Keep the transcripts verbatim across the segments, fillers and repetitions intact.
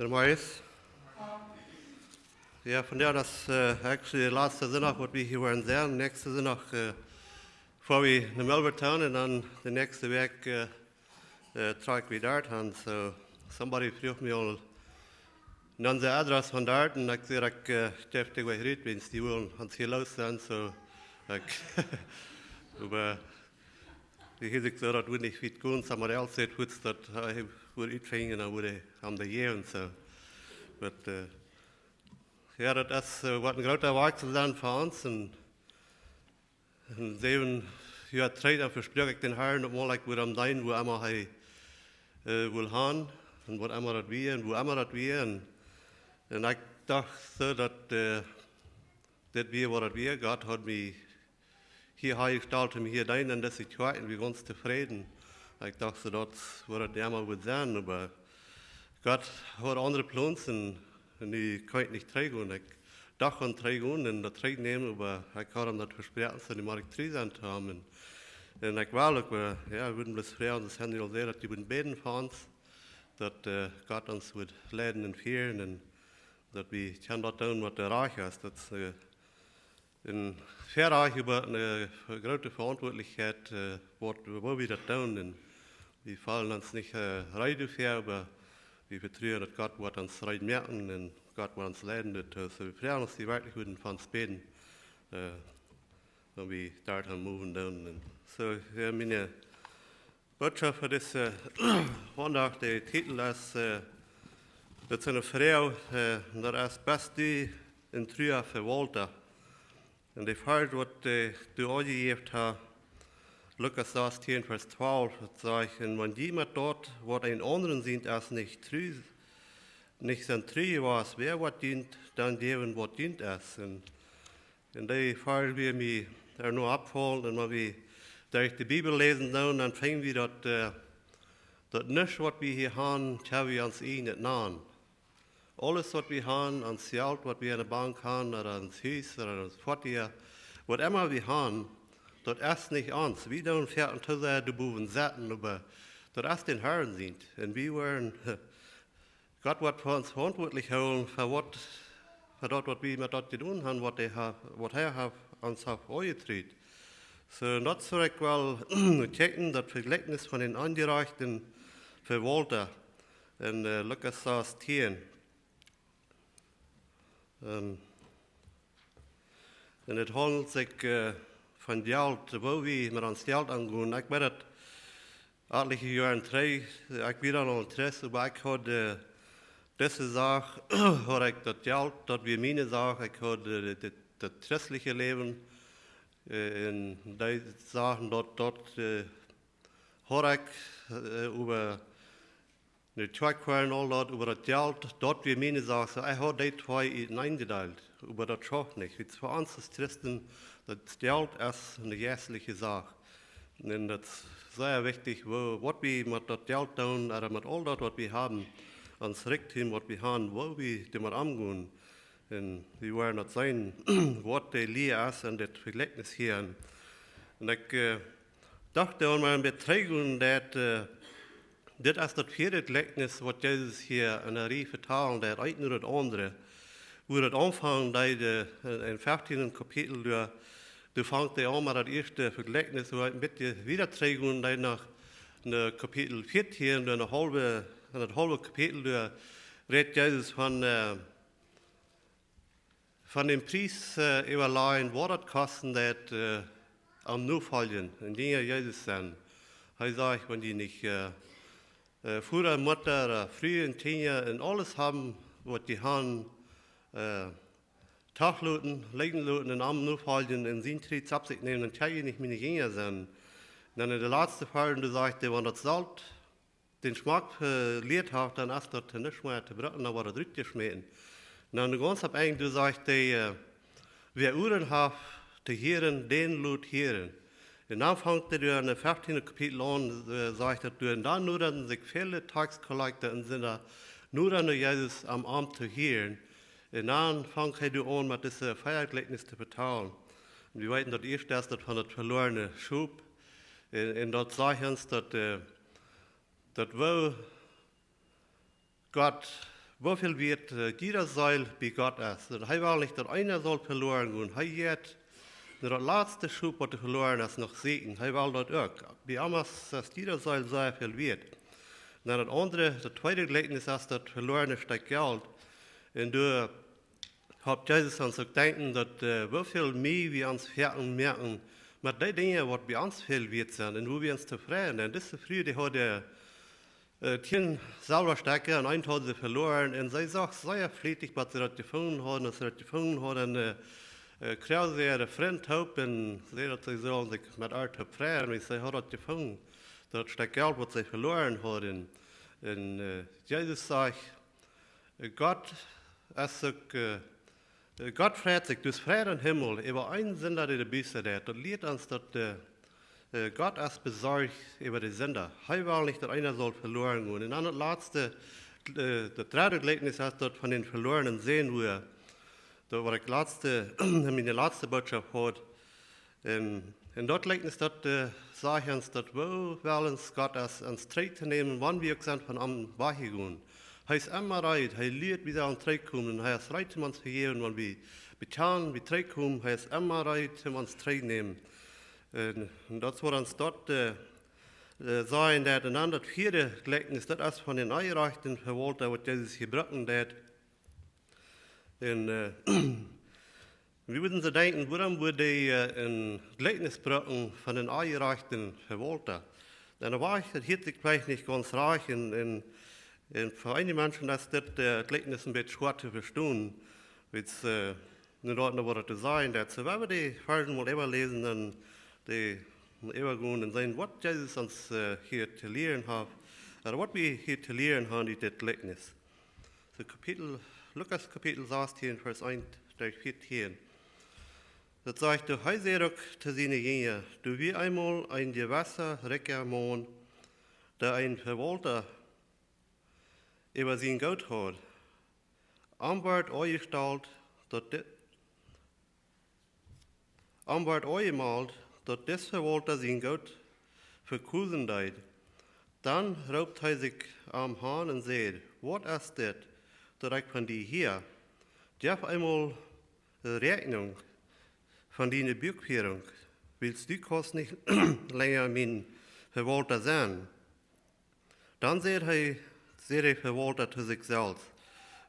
Morjes. Jo, vondoag es, äh, actually de latste Sindach waut wie hia woaren sennen. Näakjsten Sindach, äh, foa wie no Melbourne un dan de näakjste Wäakj, äh, äh, trakj wie doa han. So, somebody fruach mie aul no de Adress von doa un ekj säd, ekj, äh, denkj, ekj weet nich, wan dee wellen ons hia loos sennen, so, ekj, oba dee hieed sikj soo, daut wudd nich wiet gonen, somebody else said, wudd daut, äh, hee wudd utfinjen, dan wudd hee am daut jäwen, so. But, äh, jo, daut es, äh, waut een groota Wajch to sennen fa ons. Un, un säwen Joa trigj dan vespruak ekj dän Harn, daut mol ekj wudd am deenen, wua emma hee, äh, wull han, un waut emma daut wia, un wua emma daut wia. Un, un ekj docht soo, daut, äh, dit wia waut daut wia. Gott haud mie hia, hia jestalt, om hia to deenen, un daut ekj wia gaunz tofräd. Ekj docht soo, daut wudd daut emma goot sennen, oba Gott haud aundre Plons un, un dee kunn ekj nich trigjgonen. Ekj docht aun trigjgonen un daut trigjnämen, oba ekj haud am daut vesproaken, soo dee mott ekj tru sennen to am. Un, un ekj wull uk, äh, jo, wie wudden bloos froagen, daut Henry aul säd, daut wie wudden bäden fa ons, daut, äh, Gott ons wudd leiden un fieren un daut wie kjennen daut doonen waut rajcht es. Daut es, äh, een Verein, oba eene groote Veauntwuatlichkjeit, äh, waut, woo wie daut doonen. Un wie feelen ons nich, äh, reed doafäa, oba wie vetruen, daut Gott woat ons reed moaken un Gott woat ons leiden doatoo. So, wie froagen, daut jie werkjlich wudden fa ons bäden, äh, wan wie doa aun moven doonen. Un so, jo, miene Bootschoft fa disen, äh, Sindach, de Titel es, äh, daut es eene Froag, äh, daut es: Best du een trua Vewaulta? Un de Varsch, waut, äh, du aunjejäft hast, Lukas sastieen, Varsch twalf, daut sajcht: Un wan jie met daut, waut een aundren sient, es nich tru, nich sent tru jewast, wäa woat junt dan jäwen, waut junt es? Un Un dee Varsch wia mie doano oppjefollen, un wan wie derch de Bibel läsen doonen, dan finjen wie daut, äh, daut nuscht waut wie hia han, kjenn wie ons ieejnet nanen. Aules waut wie han, ons Jelt waut wie aun de Bank han, ooda ons Hus, ooda ons Foatich, waut emma wie han, daut es nich ons. Wie doonen veleicht too sea doabowen sitten, oba daut es dän Harn sient. Un wie woaren Gott woat fa ons veauntwuatlich hoolen, fa waut, fa daut, waut wie met daut jedonen han, waut hee haft, waut hee haft, ons haft aunjetrut. So, un daut sull ekj well kjikjen, daut Vejlikjnis von dän aunjerajchten Vewaulta en, äh, Lukas sastieen. Ähm, un daut haundelt sikj, äh, von Jelt, woo wie met ons Jelt omgonen. Ekj weet daut, atelje Joaren trigj, ekj wia dan aul en Christ, oba ekj haud, äh, dise Sach, haud ekj daut Jelt, daut wia miene Sach, ekj haud, äh, daut, daut christelje Läwen, äh, un dee Sachen daut, daut, äh, haud ekj, äh, äwa de Kjoakj un aul daut, oba daut Jelt, daut wia miene Sach. So, ekj haud dee twee uteneen jedeelt, oba daut schauft nich. Wiels fa ons aus Christen, daut Jelt es eene jeistelje Sach. Un daut es sea wichtich, woo, waut wie met daut Jelt doonen, ooda met aul daut, waut wie haben, ons Rikjdom, waut wie han, woo wie doamet omgonen. Un wie woaren daut seenen, waut de Lia es en dit Vejlikjnis hia. Un ekj, äh, docht doa mau een bät trigj, un daut, äh, dit es daut vieede Jlikjnis, waut Jesus hia en de Rieej vetalen deed, eent no daut aundre. Woo daut aunfangen deed, äh, en, en feftienden Kapitel, doa, doa fangt hee aun met daut ieeschte Vejlikjnis, woo hee een bät wieda trigj un dan no, no Kapitel vieetieen, doa een haulwe, en daut haulwe Kapitel, doa rät Jesus von, äh, von dän Pries, äh, äwalajen, waut daut kosten deed, äh, am nofoljen, een Jinja Jesus sennen. Hee sajcht, wan jie nich, äh, äh, Voda, Mutta, äh, Fru un Kjinja un aules haben, waut jie han, äh, toloten, lijen loten un am nofoljen un sien Kjriez opp sikj nämen, dan kjenn jie nich miene Jinja sennen. Un dan en de latste Varsch, doa sajcht hee, wan daut Solt dän Schmack, äh, velieet haft, dan es daut nuscht mea to brucken, dan woat daut rutjeschmäten. Un dan gaunz aum Enj, doa sajcht hee, äh, wäa Uaren haft to hieren, dän lot hieren. Un dan fangt hee doa en daut feftiende Kapitel aun, äh, sajcht daut doa: Un dan nodaden sikj väle Taxkollekjta un Sinda, nodaden no Jesus, om am to hieren. Un dan fangt hee doa aun met dise Vejlikjnis to vetalen. Un wie weeten, daut ieeschte es daut von daut velorne Schop. Un, un daut sajcht ons daut, äh, daut woo Gott woo väl wieet, äh, jiede Seel bie Gott es. Un hee well nich, daut eena saul veloaren gonen. Hee jeit no daut latste Schop, waut veloaren es, noch sieekjen. Hee well daut uk. Bie am es, es jiede Seel sea väl wieet. Dan daut aundre, daut tweede Jlikjnis es daut velorne Stekj Jelt. Un doa halpt Jesus ons uk denkjen, daut, äh, woo väl mea wie ons Foaken moaken met dee Dinja, waut bie ons väl wieet sent un woo wie ons tofräd sent. Un dise Fru, dee haud, äh, tieen Selwastekja un eent haud see veloaren. Un see socht sea flietich, waut see daut jefungen haud. Un aus see daut jefungen haud, un, äh, äh, kjrieech see äare Frind toop un säd, daut see sullen sikj met äa tofräd, wiels see haud daut jefungen, daut Stekj Jelt, waut see veloaren haud. Un, un, äh, Jesus sajcht, äh, Gott es uk, äh, äh, Gott freit sikj, daut es Fräd em Himmel äwa een Sinda, dee de Buss deit. Daut lieet ons, daut, äh, äh, Gott es besorcht äwa de Sinda. Hee well nich, daut eena saul veloaren gonen. Un dan daut latste, äh, daut dredde Jlikjnis es daut von dän velornen Sän, woo, daut, waut ekj latste, en miene latste Bootschoft haud. Un, un daut Jlikjnis, daut, äh, sajcht ons, daut woo wellens Gott es, ons trigjtonämen, wan wie uk sent von am wajchjegonen. Hee es emma reed, hee lieet, wie sellen trigjkomen. Un hee es reed, om ons to vejäwen, wan wie bekjanen, wie trigjkomen. Hee es emma reed, om ons trigjtonämen. Un, un daut woat ons daut, äh, äh, sajen, daut. Un dan daut vieede Jlikjnis, daut es von dän onjerajchten Vewaulta, waut Jesus jebruken deed. Un, äh, wie wudden soo denkjen, wuarom wudd hee, äh, een Jlikjnis bruken von dän onjerajchten Vewaulta? Un daut wia, daut hieet sikj veleicht nich gaunz rajcht un, un, un fa eenje Menschen es dit, äh, Jlikjnis een bät schwoa to vestonen, wiels, äh, nu daut noch waut to sajen, daut. Soo, wan wie dee Varsch mol äwaläsen, dan dee äwagonen un seenen, waut Jesus ons, äh, hia to lieren haft, ooda waut wie hia to lieren haben ut dit Jlikjnis. Soo Kapitel, Lukas Kapitel sastieen, Varsch eent bat vieetieen. Daut sajcht: Doa hee säd uk to siene Jinja: Doa wia eemol een jewessa rikja Maun, dee een Vewaulta äwa sien Goot haud. Am wort aunjestalt, daut di-, am wort aunjemalt, daut dis Vewaulta sien Goot vekusen deed. Dan roopt hee sikj am han un säd: Waut es dit, daut ekj von die hia? Jeff eemol Räakjnunk von diene Buakfiarunk, wiels du kaust nich lenja mien Vewaulta sennen. Dan säd hee, säd de Vewaulta to sikj selfst: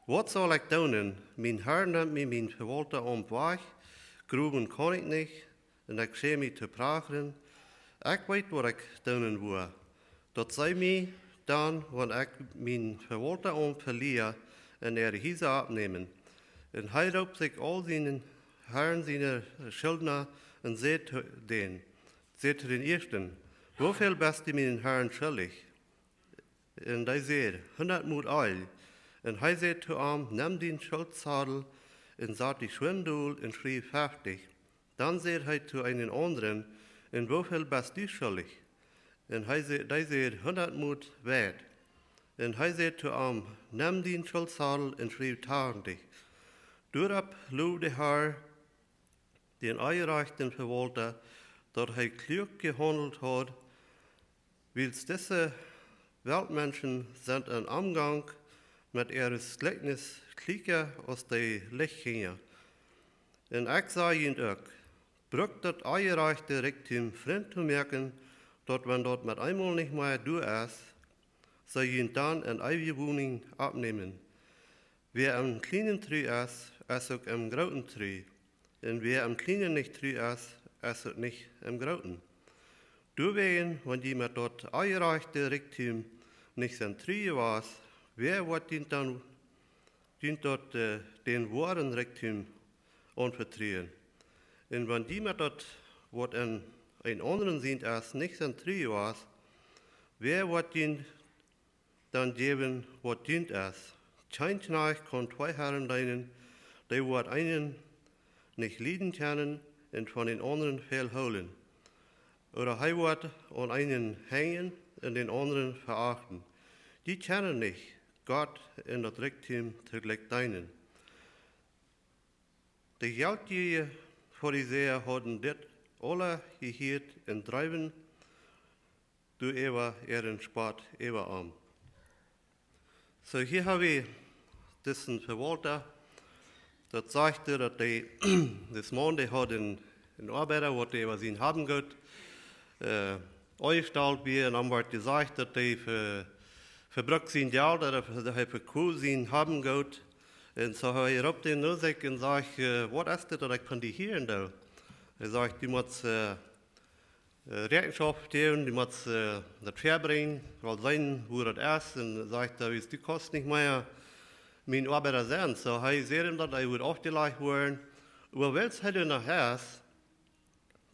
Waut saul ekj doonen? Mien Har nemt mie mien Vewaltaaumt wajch, growen kaun ekj nich, un ekj schäm mie to prachren. Ekj weet, waut ekj doonen woa. Daut see mie dan, wan ekj mien Vewaltaaumt velia, en äare Hiesa oppnämen. Un hee roopt sikj aul sienen Harn siene Schuldna un säd to dän, säd to dän ieeschten: Woo väl best du mienen Harn schuldich? Un dee säd: Hundat mol aul. Un hee säd to am: Nem dien Schultsadel un sat die schwind dol un schriew feftich. Dan säd hee to eenen aundren: Un woo väl best du schuldich? Un hee sä-, dee säd: Hundat mol weit. Un hee säd to am: Nem dien Schultsadel un schriew tachentich. Doaropp lowd de Har dän onjerajchten Vewalta, daut hee kluak jehaundelt haud, wiels dise Weltmenschen sent em Omgank met äa Jlikjnis kjlieekja aus de Lichtkjinja. Un ekj saj junt uk: Brukt daut onjerajchte Rikjdom Frind to moaken, daut wan daut met eemol nich mea doa es, see junt dan en eewje Woninj oppnämen. Wäa em Kjlienen tru es, es uk em Grooten tru. Un wäa em Kjlienen nich tru es, es uk nich em Grooten. Doawäajen, wan jie met daut onjerajchte Rikjdom nich sent tru jewast, wäa woat junt dan, junt daut, äh, dän woaren Rikjdom aunvetruen? Un wan jie met daut, waut en een aundren sient es, nich sent tru jewast, wäa woat junt dan jäwen, waut junt es? Kjeen Kjnajcht kaun twee Harn deenen, dee woat eenen nich lieden kjennen un von dän aundren väl hoolen. Ooda hee woat aun eenen henjen un dän aundren veachten. Jie kjennen nich Gott un daut Rikjdom toojlikj deenen. De jeltjie Farisäa hauden dit aula jehieet un dreewen doaräwa äaren Spott äwa am. Soo, hia hab wie disen Verwalta, daut sajcht, daut dee, dis Maun, dee haud een, een Oabeida, waut dee äwa sien Haben Goot, äh, aunjestalt wia, un dan wort jesajcht, daut dee ve-, vebrukt sien Jelt, ooda ve-, hee vekoft sien Haben Goot. Un soo hee roopt dän no sikj un sajcht: "Äh, waut es dit, daut ekj von die hieren doo?" Hee sajcht: "Du motst, äh, äh, Räakjenschoft jäwen, du motst, äh, daut väabrinjen, well seenen, woo daut es." Un sajcht hee: "Wiels du kaust nich mea mien Oabeida sennen." Soo, hee säd am, daut hee wudd aufjelajcht woaren. Oba wiels hee doa noch es,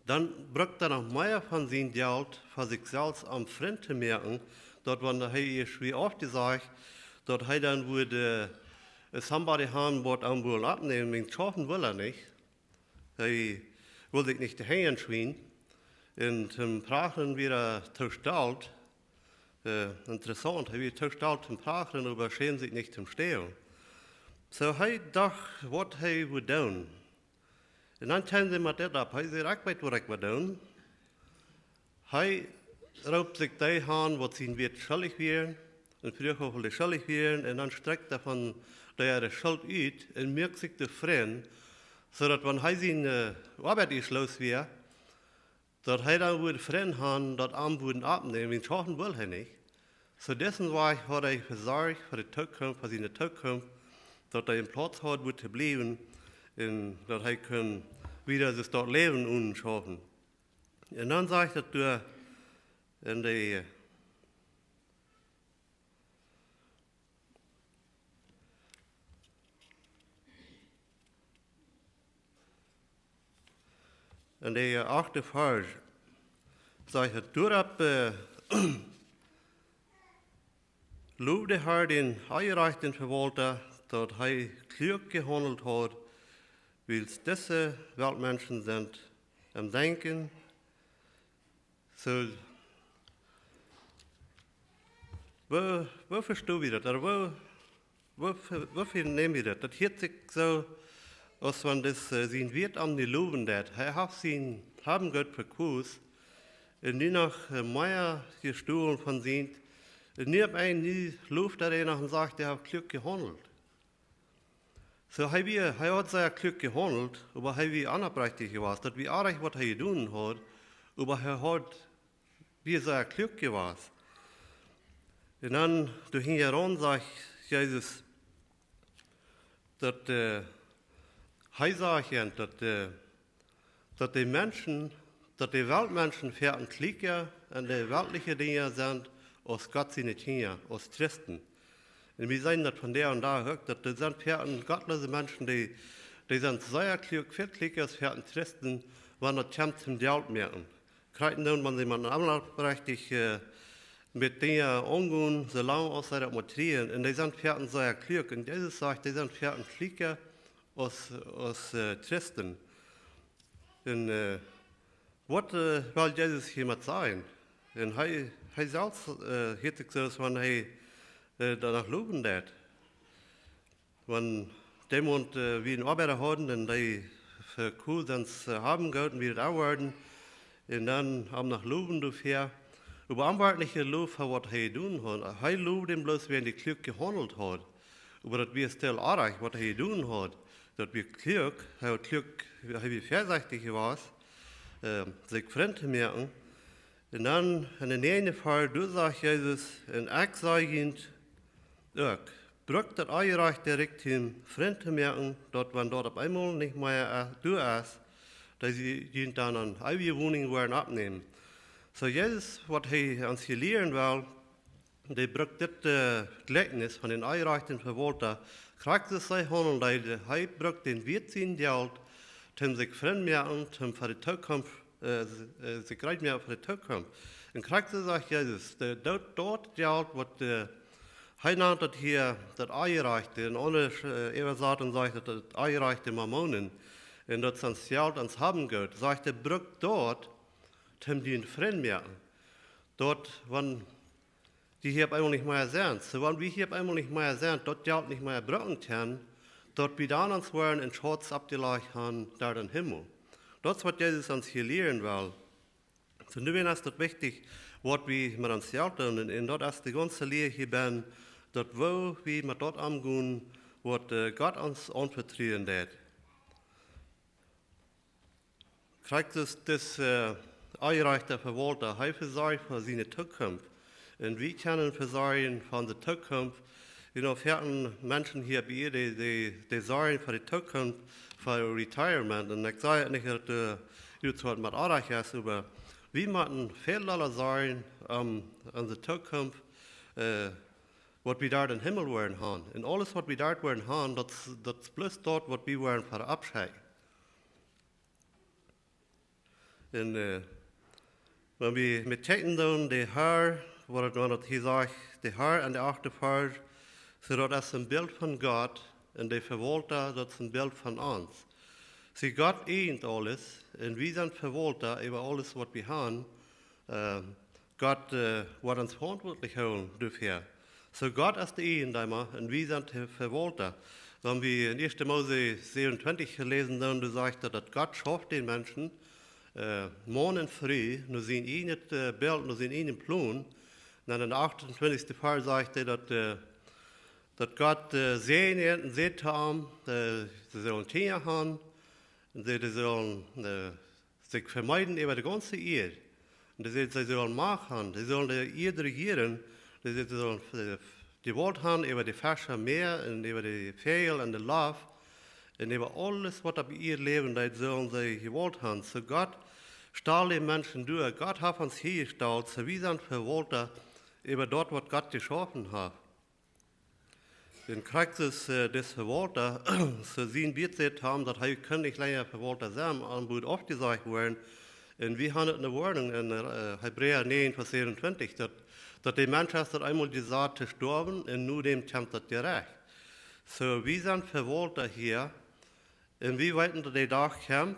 dan brukt hee noch mea von sien Jelt fa sikj selfst, om Frind to moaken, daut wan hee ieescht wia aufjesajcht, daut hee dan wudd, äh, somebody haben, waut am wull oppnämen, wiels schaufen wull hee nich. Hee wull sikj nich de Henj schwienen. Un toom Prachren wia hee too stolt. Äh, interessaunt, hee wia too stolt toom Prachren, oba schämd sikj nich toom stälen. Soo hee docht, waut hee wudd doonen. Un dan kjeem hee met dit opp. Hee säd: "Ekj weet, waut ekj wudd doonen." Hee roopt sikj dee han, waut sien Wieet schuldich wieren, un fruach, woo väl dee schuldich wieren, un dan strakjt hee von dee äare Schult ut un muak sikj doa Frind, soo daut wan hee sien, äh, Oabeit ieescht loos wia, daut hee dan wudd Frind han, daut am wudden oppnämen, wiels schaufen wull hee nich. Soo disen Wajch haud hee vesorcht fa de Tookunft, fa siene Tookunft, daut hee een Plauz haud, wua to bliewen, un daut hee kunn wieda daut Läwen onen schaufen. Un dan sajcht daut doa en de, en de achte Varsch, sajcht daut: "Doaropp, äh, lowd de Herr dän onjerajchten Verwalta, daut hee kluak jehaundelt haud, wiels dise Weltmenschen sent em Denkjen." Soo, woo, woo vestonen wie daut? Ooda woo, woo ve-, woo vernämen wie daut? Daut hieet sikj soo, aus wan dis, äh, sien Wieet am nich lowen deed. Hee haft sien Haben Goot vekoft un nu noch, äh, mea jestolen von sient. Un nu opp eemol, nu lowd hee noch un sajcht, hee haft kluak jehaundelt. Soo, hee wia, hee haud sea kluak jehaundelt, oba hee wia onopprechtich jewast. Daut wia oajch, waut hee jedonen haud, oba hee haud, wia sea kluak jewast. Un dan, doa hinjaraun sajcht Jesus, daut, äh, hee sajcht, daut, äh, daut de Menschen, daut de Weltmenschen foaken kjlieekja en de weltliche Dinja sent aus Gott siene Kjinja, aus Christen. Un wie seenen daut vondoag dän Dach uk, daut doa sent foaken gottloose Menschen, dee, dee sent sea kjlieek, väl kjlieekja aus foaken Christen, wan daut kjemt toom Jelt moaken. Krakjt dan, wan see mau onopprechtich, äh, met Dinja omgonen, soo lang aus see daut mau kjrieen. Un dee sent foaken sea kjlieek. Un Jesus sajcht, dee sent foaken kjlieekja aus, aus, äh, Christen. Un, äh, waut, äh, well Jesus hia met sajen? Un hee, hee selfst, äh, hieet sikj soo, aus wan hee, äh, doano lowen deed. Wan dee Maun, äh, wia een Oabeida haud un dee vekoft sien, äh, Haben Goot, wia daut aunworden, un dan am noch lowen doafäa. Oba am wort nich jelowt fa waut hee jedonen haud. Hee lowd am bloos, wiels hee kluak jehaundelt haud. Oba daut wia stell oajch, waut hee jedonen haud. Daut wia kluak, hee haud kluak, hee wia väasechtich jewast, äh, sikj Frind to moaken. Un dan en de näajende Varsch, doa sajcht Jesus: "Un ekj saj junt uk, brukt daut onjerajchte Rikjdom Frind to moaken, daut wan daut opp eemol nich mea, äh, doa es, daut see junt dan en eewje Woninj woaren oppnämen." Soo Jesus, waut hee ons hia lieren well, dee brukt dit, äh, Jlikjnis von dän onjerajchten Verwalta, krakjt soo aus hee haundlen deed. Hee brukt dän Wieet sien Jelt, toom sikj Frind moaken, toom fa de Tookunft, äh, s-, äh, sikj reed moaken fa de Tookunft. Un krakjt soo sajcht Jesus, de, daut, daut Jelt, waut, äh, hee nant daut hia daut Onjerajchte, un aundre, äh, äwasat un sajcht daut, daut onjerajchte Mammonen, un daut sent ons Jelt, ons Haben Goot, sajcht hee, brukt daut, toom die Frind moaken. Daut, wan dee hia opp eemol nich mea sent. Soo, wan wie hia opp eemol nich mea sent, daut Jelt nich mea brucken kjennen, daut wie dan ons woaren een Schauz oppjelajcht han doa em Himmel. Daut es, waut Jesus ons hia lieren well. Soo, nu es daut wichtich, waut wie met ons Jelt doonen, un, un daut es de gaunze Lia hia benn, daut woo wie met daut omgonen, waut äh, Gott ons aunvetruen deed. Christus, dis äh, onjerajchta Vewaulta, hee vesorcht fa siene Tookunft. Un wie kjennen vesorjen fa de Tookunft. Wie noch veertien Menschen hia bie, dee, dee, dee sorjen fa de Tookunft, fa retirement. Un ekj saj nich, daut äh, daut waut met oajch es, oba wie motten väl dolla sorjen om onse Tookunft, äh, waut wie doa em Himmel woaren haben. Un aules, waut wie doa woaren haben, daut, daut es bloos daut, waut wie woaren veropscheien. Un äh, wan wie met kjikjen doonen, de Har, waut et, wan et hia sajcht, de Har aun de achte Varsch, soo daut es een Bilt von Gott, un de Vewaulta, daut es een Bilt von ons. See, Gott ieejent aules, un wie sent Vewaulta äwa aules, waut wie haben. Äh, Gott äh, woat ons veauntwuatlich hoolen doafäa. Soo Gott es de Ieejendeema un wie sent de Vewaulta. Wan wie en ieeschte Mose säwenuntwintich jeläsen haben, doa sajcht et, daut Gott schauft dän Menschen, äh, Maun un Fru, no sien ieejnet äh, Bilt, no sien ieejnen Plon. Un dan em achtuntwintichsten Varsch sajcht et, daut, äh, daut Gott äh, säajend un säd to am, äh, see sellen Kjinja haben, un see, see sellen äh, sikj vemeeden äwa de gaunze Ieed. Un dee säd, see sellen Macht haben, see sellen de Ieed rejieren, dee säd, see sellen äh, de Macht haben äwa de Fesch aum Mäa un äwa de Väajel en de Loft un äwa aules, waut opp de Ieed läwen deit, sellen see de Macht haben. Soo Gott stald de Menschen doa, Gott haft ons hia jestalt, soo wie sent Vewaulta äwa daut, waut Gott jeschaufen haft. Un Christus äh, dis Vewaulta, soo sien Bilt säd am, daut hee kunn nich lenja Vewaulta sennen, am must aufjesajcht woaren. Un wie haben eene Woarnunk en äh, Hebräa näajen, Varsch säwenuntwintich, daut, daut de Mensch es daut eemol jesat to stoawen un no däm kjemt daut Jerecht. Soo, wie sent Vewaulta hia, un wie weeten, daut de Dach kjemt,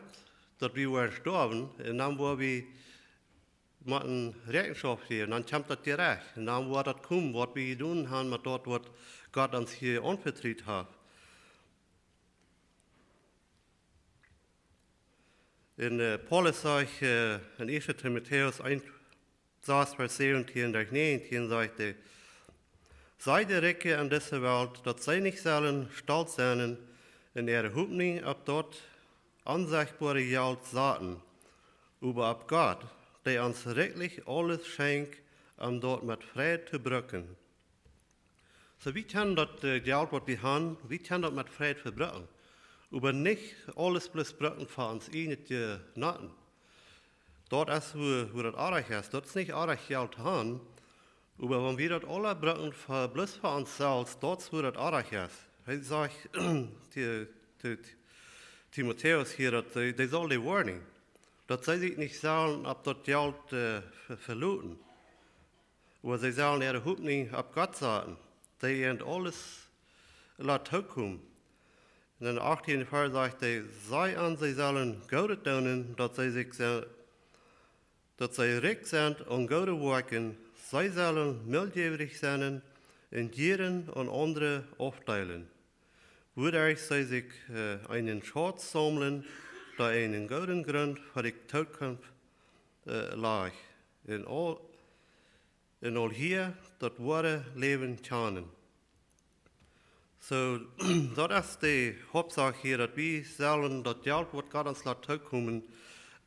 daut wie woaren stoawen, un dan woa wie motten Räakjenschoft jäwen, dan kjemt daut Jerecht. Un dan woat daut komen, waut wie jedonen haben met daut, waut Gott ons hia aunvetrut haft. Un äh, Paulus sajcht äh, en ieeschte Timotäus eent, sas, Varsch säwentieen derch näajentieen, sajcht hee: Saj de Rikje en dise Welt, daut see nich sellen stolt sennen un äare Hopninj opp daut onsechtboare Jelt saten, oba opp Gott, dee ons rikjlich aules schenkjt, om daut met Freid to brucken. Soo, wie kjennen daut äh, Jelt, waut wie haben, wie kjennen daut met Freid vebrucken. Oba nich aules bloos brucken fa ons ieejnet Jenoten. Daut es, wua, wua daut oajch es. Daut es nich oajch, Jelt haben. Oba wan wie daut aula brucken fa, bloos fa ons selfst, daut es, wua daut oajch es. Hee sajcht, Ti-, Ti-, Timotäus hia, daut dee, dee saul dee woarnen, daut see sikj nich sellen opp daut Jelt äh, ve-, veloten. Oba see sellen äare Hopninj opp Gott saten, dee an aules lat tookomen. Un en de achtieende Varsch sajcht hee: Saj an, see sellen Goodet doonen, daut see sikj se-, daut see rikj sent aun goode Woakjen, see sellen mildjäwich sennen un jieren aun aundre aufdeelen, wuaderch see sikj äh, eenen Schauz saumlen, dee eenen gooden Grunt fa de Tookunft äh, lajcht, un aul, un aul hia daut woare Läwen kjanen. Soo, daut es de Hauptsach hia, daut wie sellen daut Jelt, waut Gott ons lat tookomen,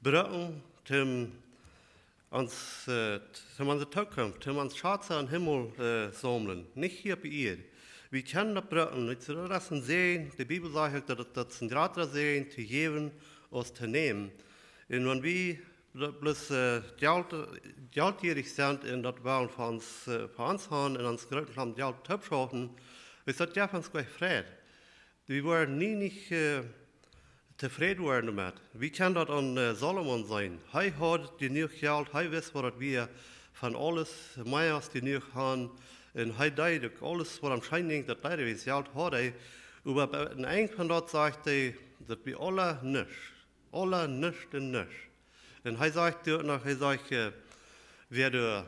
brucken, toom ons, äh, toom onse Tookunft, toom ons Schauze em Himmel äh, saumlen, nich hia opp de Ieed. Wie kjennen daut brucken, nich soo, daut es een Säajen. De Bibel sajcht uk, daut, daut es een jratra Säajen to jäwen aus to nämen. Un wan wie daut bloos äh, Jelt, jeltjierich sent un daut wellen fa ons, äh, fa ons haben un ons grooten Klomp Jelt toopschaufen, es daut jo fa ons nich Freid. Wie woaren nie nich äh, tofräd woaren doamet. Wie kjennen daut aun äh, Salomo seenen. Hee haud jenuach Jelt, hee wist, waut daut wia, von aules mea aus jenuach haben. Un hee deed uk aules, waut am scheen jinkj, daut deed hee, wiels Jelt haud hee. Oba bie daut Enj von daut sajcht hee, daut wie aula nuscht. Aula nuscht un nuscht. Un hee sajcht doa noch, hee sajcht, äh, wäa doa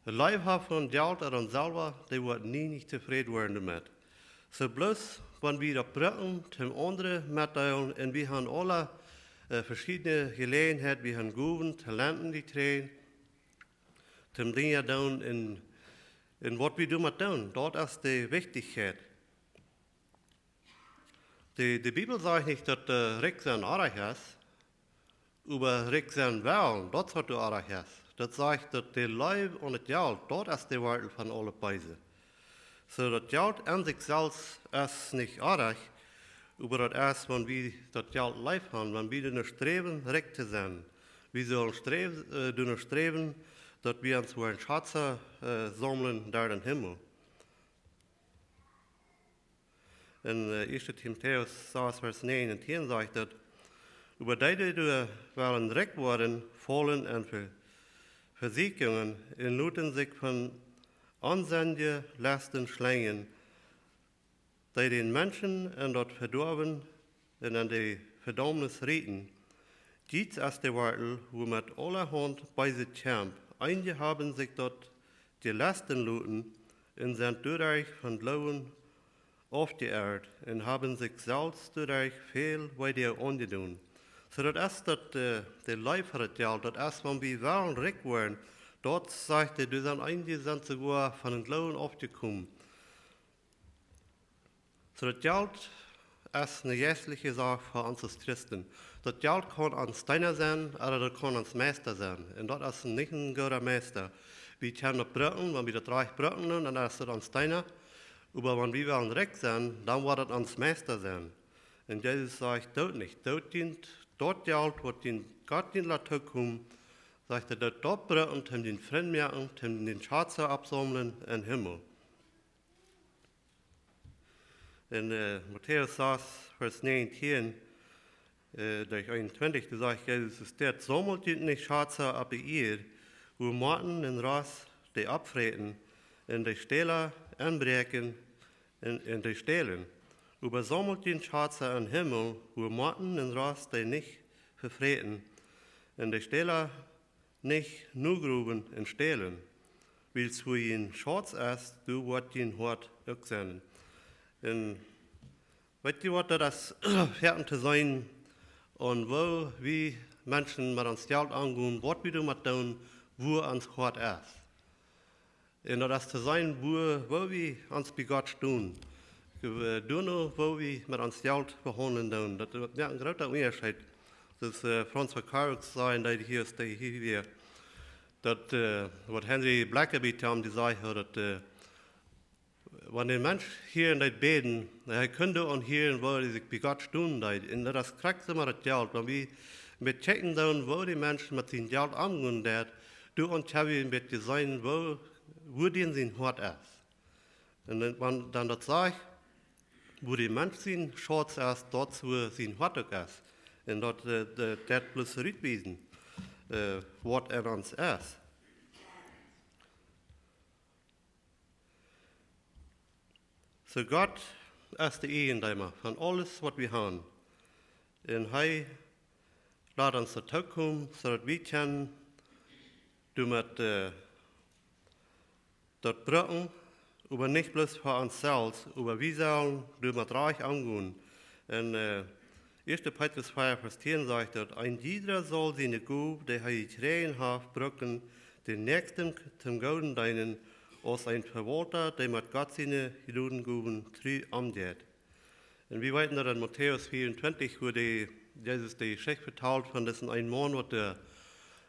leew haft aun Jelt ooda aun Selwa, dee woat nie nich tofräd woaren doamet. Soo bloos, wan wie daut brucken, toom aundre metdeelen, un wie haben aula äh, veschiedne Jeläajenheit, wie haben Gowen, Talenten jekjräajen, toom Dinja doonen un, un waut wie doamet doonen, daut es de Wichtichkjeit. De, de Bibel sajcht nich, daut de rikj sennen oajch es, oba rikj sennen wellen, daut es waut doa oajch es. Daut sajcht, daut de Leew aun daut Jelt, daut es de Wortel von aulet Beese. Soo daut Jelt aun sikj selfst es nich oajch, oba daut es, wan wie daut Jelt leef haben, wan wie doano sträwen, rikj to sennen. Wie sellen sträw-, äh, doano sträwen, daut wie ons woaren Schazen, äh, saumlen derch dän Himmel. En, äh, 1. Timotäus 6, Vers 9 un 10 sajcht daut: "Oba dee, dee doa wellen rikj woaren, faulen en Ve-, Vesieekjungen un loten sikj von onsennje Lesten schlenjen, dee dän Menschen en daut Vedoawen un en de Vedaumnis rieten. Dit es de Wortel, wua met aulahaunt Beeset kjemt. Eenje haben sikj daut jelesten loten un sent doaderch von Gloowen aufjeirrt un haben sikj selfst doaderch väl Wee aunjedonen." Soo daut es daut, äh, de Leew fa daut Jelt, daut es, wan wie wellen rikj woaren, daut sajcht hee, doa sent eenje, sent soogoa von dän Gloowen aufjekomen. Soo daut Jelt es eene jeistliche Sach fa ons aus Christen. Daut Jelt kaun ons Deena sennen, ooda daut kaun ons Meista sennen. Un daut es nich een gooda Meista. Wie kjennen daut brucken, wan wie daut rajcht brucken, dan es daut ons Deena. Oba wan wie wellen rikj sennen, dan woat daut ons Meista sennen. Un Jesus sajcht: "Doot nich, doot junt daut Jelt, waut junt Gott junt lat tookomen," sajcht hee, "daut brucken, om junt Frind moaken, om junt Schazen oppsaumlen em Himmel." En, äh, Matäus 6, Vers 19, äh, derch 21, doa sajcht Jesus, es dit: "Saumelt junt nich Schazen oppe Ieed, wua Motten un Rost dee oppfräten un de Stäla enbräakjen un, un dee stälen. Oba saumelt junt Schazen em Himmel, wua Motten un Rost dee nich vefräten un de Stäla nich nogrowen un stälen. Wiels wua jun Schauz es, doa woat jun Hoat uk sennen." Un weet jie waut, daut es foaken to seenen, aun woo wie Menschen met ons Jelt omgonen, waut wie doamet doonen, wua ons Hoat es. Un daut es to seenen, wua, woo wie ons bie Gott stonen. Wie, äh, doonen, woo wie met ons Jelt vehaundlen doonen. Daut, daut moakt een grooten Unjascheet. Daut, äh, Franz Vaccaro säd, daut hia es, daut hia wia. Daut, äh, waut Henry Blackaby Tom, dee säd, daut, äh, wan een Mensch hia en daut bäden, hee kunn aunhieren, woo hee sikj bie Gott stonen deed. Un daut es krakjt soo met daut Jelt. Wan wie met checken doonen, woo dee Mensch met sien Jelt omgonen deed, doaraun kjenn wie een bät seenen, woo, wua dän sien Hoat es. Un dan, wan, dan daut sajcht, wua dee Mensch sien Schauz es, daut es wua sien Hoat uk es. Un daut, äh, daut, daut bloos rutwiesen, äh, waut en ons es. Soo Gott es de Eijendeema von aules waut wie haben. Un hee lat ons daut tookomen, soo daut wie kjennen doamet, äh, daut brucken, oba nich bloos fa ons selfst, oba wie sellen doamet rajcht omgonen. En, äh, 1. Petrus 4, Vers 10 sajcht daut: "Een jieda saul siene Gow, dee hee jekjräajen haft, brucken, dän Näakjsten toom Gooden deenen, aus een Vewaulta, dee met Gott siene Jnodengowen tru omjeit." Un wie weeten daut en Matäus 24, wua dee, Jesus dee Jeschicht vetalt von disen eenen Maun, waut, äh,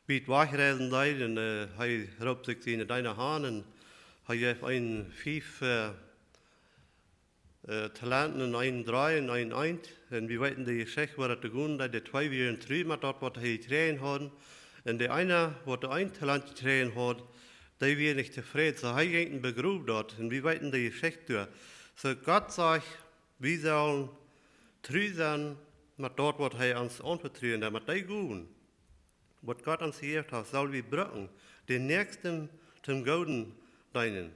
wiet wajchreisen deed, un, äh, hee roopt sikj siene Deena aun, un hee jeef eenen fief, äh, äh, Talenten un eenen dree un eenen eent. Un wie weeten dee Jeschicht, woo daut jegonen es, dee twee wieren tru met daut, waut hee jekjräajen haud. Un dee eena, waut dee een Talent jekjräajen haud, dee wia nich tofräd, soo hee jinkj un begroow daut. Un wie weeten dee Jeschicht doa. Soo Gott sajcht, wie sellen tru sennen met daut, waut hee ons aunvetruen deed, met dee Gowen, waut Gott ons jejäft haft, sell wie brucken, dän Näakjsten toom Gooden deenen,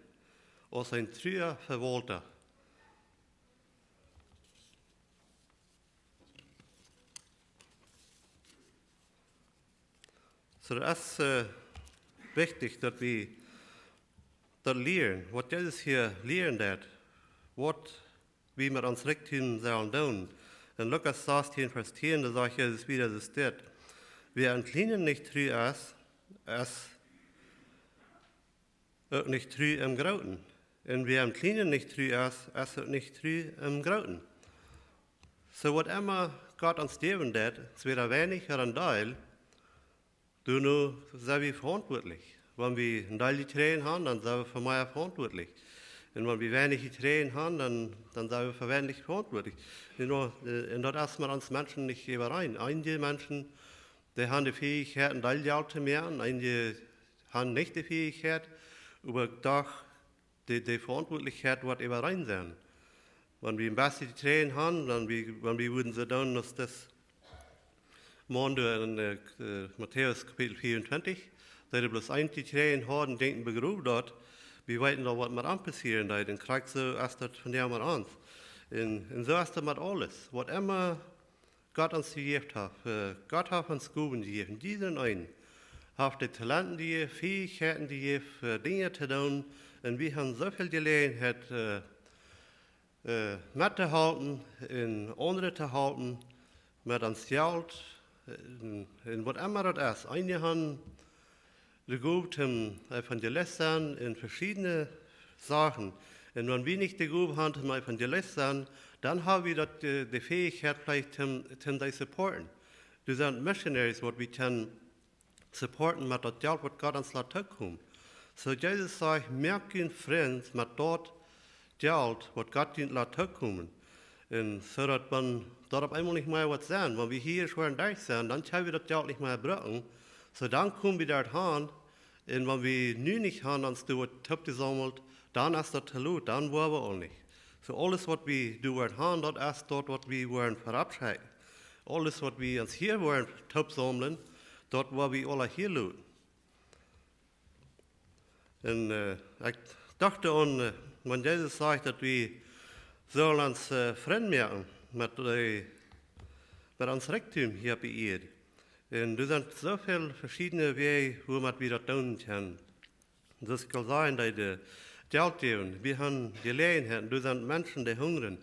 aus een trua Vewaulta. Soo, daut es, äh, wichtich, daut wie daut lieren, waut Jesus hia lieren deed, waut wie met ons Rikjdom sellen doonen. En Lukas 16, Vers 10, doa sajcht Jesus wada, es dit: "Wäa em Kjlienen nich tru es, es uk nich tru em Grooten. Un wäa em Kjlienen nich tru es, es uk nich tru em Grooten." So, waut emma Gott ons jäwen deit, entwäda weinich ooda een Deel, doano sent wie veauntwuatlich. Wan wie een Deel jekjräajen han, dan sent wie fa mea veauntwuatlich. Un wan wie weinich jekjräajen han, dan, dan sent wie fa weinich veauntwuatlich. Un, äh, un daut es met ons Menschen nich äwareen. Eenje Menschen, dee han de Fäichkjeit, een Deel Jelt to moaken, eenje han nich de Fäichkjeit, oba doch de, de Veauntwuatlichkjeit woat äwareen sennen. Wan wie een bät jekjräajen han, wan wie, wan wie wudden soo doonen aus dis Maun doa en, äh, äh, Matäus Kapitel vea un twintich, daut hee bloos eent jekjräajen haud un jinkj un begroow daut, wie weeten aul waut met am passieren deed, un krakjt soo es daut vondoag met ons. Un, un soo es daut met aules. Waut emma Gott ons jejäft haft, äh, Gott haft ons Gowen jejäft, jieda eenen. Haft de Talenten jejäft, Fäichkjeiten jejäft, äh, Dinja to doonen. Un wie han soo väl Jeläajenheit, äh, äh, met to halpen un aundre to halpen met ons Jelt, äh, un, un waut emma daut es. Eenje han de Gow toom Evangelist sennen en veschiedne Sachen. Un wan wie nich de Gow han toom Evangelist sennen, dan ha wie daut, äh, de Fäichkjeit veleicht toom, toom dee supporten. Doa sent Missionaries, waut wie kjennen supporten met daut Jelt, waut Gott ons lat tokomen. So Jesus sajcht, moakt junt Frind met daut Jelt, waut Gott junt lat tokomen. Un soo daut wan daut opp eemol nich mea woat sennen, wan wie hia ieescht woaren derch sennen, dan kjenn wie daut Jelt nich mea brucken. So dan kom wie doa han, un wan wie nu nich han ons doa waut toopjesaumelt, dan es daut too lot, dan woa wie aul nich. So aules waut wie doa woaren han, daut es daut waut wie woaren verabscheiden. Aules waut wie ons hia woaren toopsaumlen, daut woa wie aula hia loten. Un, äh, ekj docht aun, äh, wan Jesus sajcht daut wie sellen ons, äh, Frind moaken met de, met ons Rikjdom hia opp de Ieed. Un doa sent soo väl veschiedne Wäaj, woo wie daut doonen kjennen. Soo aus ekj aul säd, dee, dee Jelt jäwen. Wie han Jeläajenheiten, doa sent Menschen, dee hungren,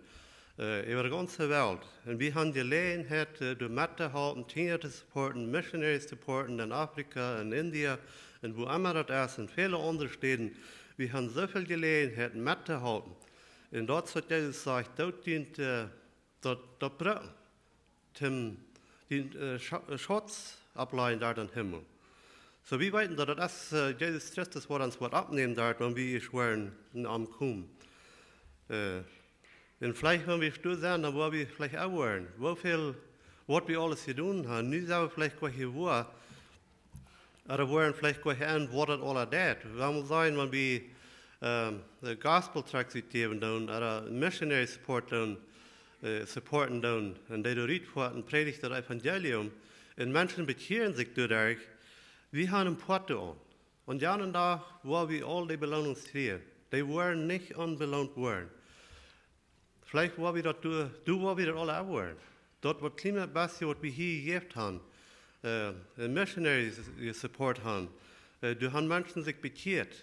äh, äwa de gaunze Welt. Un wie han Jeläajenheit, äh, doa met to halpen, Kjinja to supporten, Missionaries to supporten en Afrika, en India, un wua emma daut es, en väle aundre Städen. Wie han soo väl Jeläajenheit met to halpen. Un daut es waut Jesus sajcht, doot junt, äh, daut, daut brucken, toom dän, äh, Scha-, äh, Schutz oppläajen doa em Himmel. So, wie weeten daut daut es, äh, Jesus Christus, waut ons woat oppnämen doa, wan wie ieescht woaren aunkomen. Äh, un veleicht, wan wie doa sent, dan woa wie veleicht uk woaren. Woo väl, waut wie aules jedonen han, nu sent wie veleicht goanich woa, ooda woaren veleicht goanich en, waut daut aula deit. Wie motten seenen, wan wie, ähm, de Gospel Tracts utjäwen doonen, ooda Missionary Support doonen, äh, supporten doonen, un dee doa rutfoaren, prädicht daut Evangelium, un Menschen bekjieren sikj doaderch, wie han een Poat doaraun. Un jan een Dach woa wie aul dee Beloonungen kjrieen. Dee woaren nich onbeloont woaren. Veleicht woa wie daut doa, doa woa wie daut aula woaren. Daut waut kjlien bät waut wie hia jejäft han, äh, de Missionaries jesupport han, äh, doa han Menschen sikj bekjieet.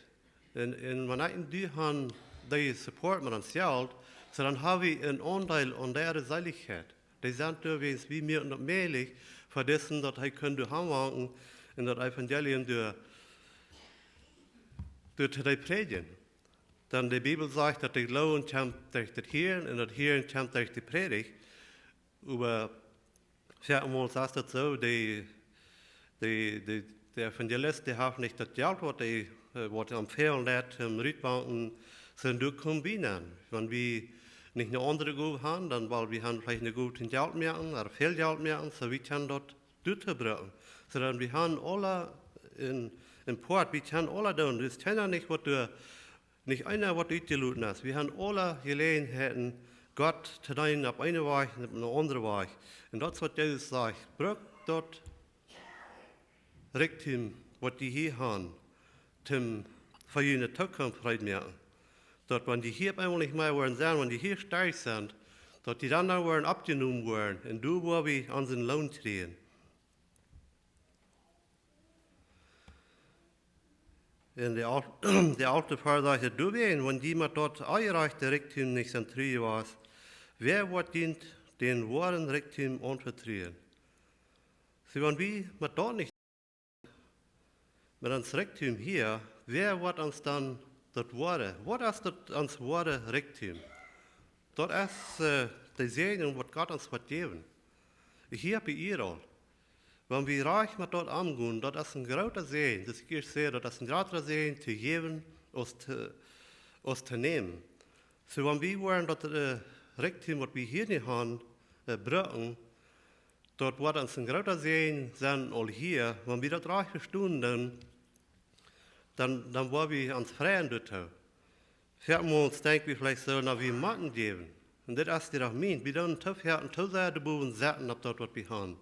Un, un wan ekj un du han dee jesupport met ons Jelt, so dan ha wie een Aundeel aun äare Seelichkjeit. Dee sent doa, wiels wie moaken daut mäajlich fa disen, daut hee kunn doa hanwanken un daut Evangelium doa, doa to dee prädjen. Dan de Bibel sajcht, daut de Gloowen kjemt derch daut Hieren un daut Hieren kjemt derch de Prädicht. Oba jo, emma es daut soo, de, de, de, de Evangelist, dee haft nich daut Jelt, waut dee, äh, waut am fälen deit, om rutwanken, sent doa kjeene Bienen. Wan wie nich eene aundre Gow han, dan woa wie han veleicht eene Gow toom Jelt moaken, ooda väl Jelt moaken, so wie kjennen daut doatoo brucken. So dan wie han aula een, een Poat, wie kjennen aula doonen. Doa es kjeena nich waut doa nich eena waut utjeloten es. Wie han aula Jeläajenheiten, Gott to deenen opp eene Wajch un opp eene aundre Wajch. Un daut es waut Jesus sajcht. Brukt daut Rikjdom, waut jie hia han, toom fa june Tookunft reed moaken. Daut wan jie hia opp eemol nich mea woaren sennen, wan jie hia stoakj sent, daut jie dan, dan woaren oppjenomen woaren un doa woa wie onsen Loon kjrieen. Un de al-, de alfte Varsch sajcht, doawäajen, wan jie met daut onjerajchte Rikjdom nich sent tru jewast, wäa woat junt dän woaren Rikjdom aunvetruen? See, wan wie met daut nich, met ons Rikjdom hia, wäa woat ons dan daut woare, waut es daut ons woare Rikjdom? Daut es, äh, de Säajen, waut Gott ons woat jäwen. Hia bie Israel. Wan wie rajcht met daut aungonen, daut es een groota Säajen. Daut es ieescht sea, daut es een jratera Säajen to jäwen aus to, aus to nämen. Soo, wan wie woaren daut, äh, Rikjdom, waut wie hia nu haben, äh, brucken, daut woat ons een groota Säajen sennen aul hia. Wan wie daut rajcht vestonen, dan dan, dan woa wie ons freien doatoo. Foaken mol denkj wie veleicht soo, na, wie motten jäwen. Un dit es dee doch mien. Wie doonen too foaken too sea de Bowen saten opp daut, waut wie haben.